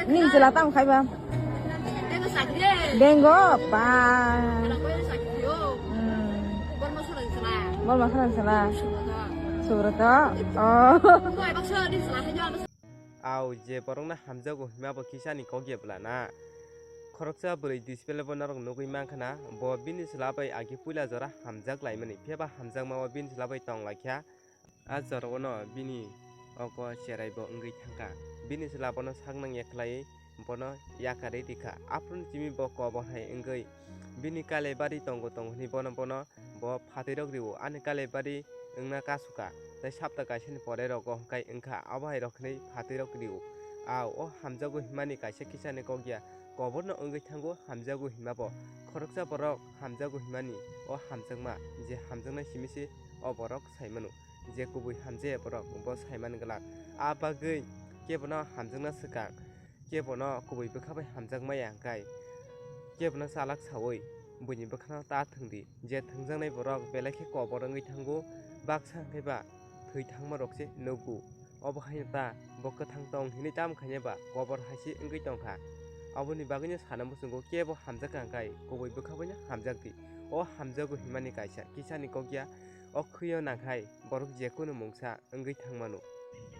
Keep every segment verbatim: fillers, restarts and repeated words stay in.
Ning chwla tamo khai ba? Dengo sakri. Dengo, ba. Wala ko sakri yo. Hmm. Borma sarang sala. Borma sarang sala. Subrata. Subrata. Oh. Ko ai baksa di sala hai jo. Au, je borokno hamjago hima bo kisani kok ya bwla na. Khoroksa bwrwi display bo norok nugwi mankha na, bo bini chwla bai agi puila jora hamjak laimani, phiya ba hamjakma o bini chwla bai tong laikha. A jorao no bini oko cherai bo wngwi thangkha. Bini chwla bono sak nang ya khlaiwi bono yakarwi rikha. Aphuru simi bo kobor hai wngwi bini kale bari tongo tongo hwnwi bono bono bo phatwi rok rio. Ani kale bari wngna kasuka tei sapta kaisani pore rogo hwnkhe wngkha abo hai rok hwnwi phatwi rok rio. A o hamjago himani kaisa kisani kok ya koborno wngwi thango hamjago hima bo. Khoroksa borok hamjago himani o hamjakma je hamjaknai simi se o borok sai mano. Je kubui hamjaya borok bo saiman glak. A bagwi kebono hamjakna swkang, kebono kubui bwkha bai hamjak maya hwnkhe kebono chalak saui buini bwkhano ta thwngdi. Je thwngjaknai borok belai khe kobor wngwi thango, baksa hwnkhe ba thwi thangma rok se nugo. Obo haino ta bo kwthang tong hinwi tamo khaina ba kobor hai se wngwi tongkha. Aboni bagwino sana muchungo kebo hamjakha hwnkhe kubui bwkha baino hamjakdi. O hamjago himani kaisa kisani kok ya. O khwio nangkhai borok jekunu mungsa wngwi thangmano.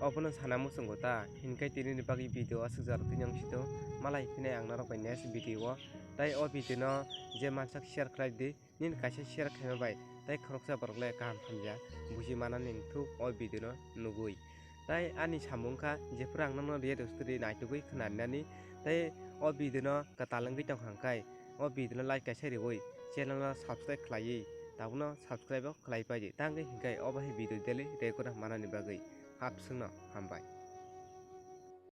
Obono sana muchungo ta, hinkhe tinini bagwi video aswk jora twi nang sito, malai phinai ang norok bai next video o. Tai o video no je mansak share khlai di, nini kaisa share khaima bai tai khoroksa borok le kaham hamya buji manani wngthuk o video no nugwi. Tai ani samung kha jephuru ang nono real story naitugwi khnarinani, tai o video no kwtal wngwi tongkha hwnkhe o video no like kaisa riwi channel no subscribe khlaiwi tabukno subscribe o khlai paidi. Tangwi hinkhe obo hai video daily regular manani bagwi hapswkno hambai.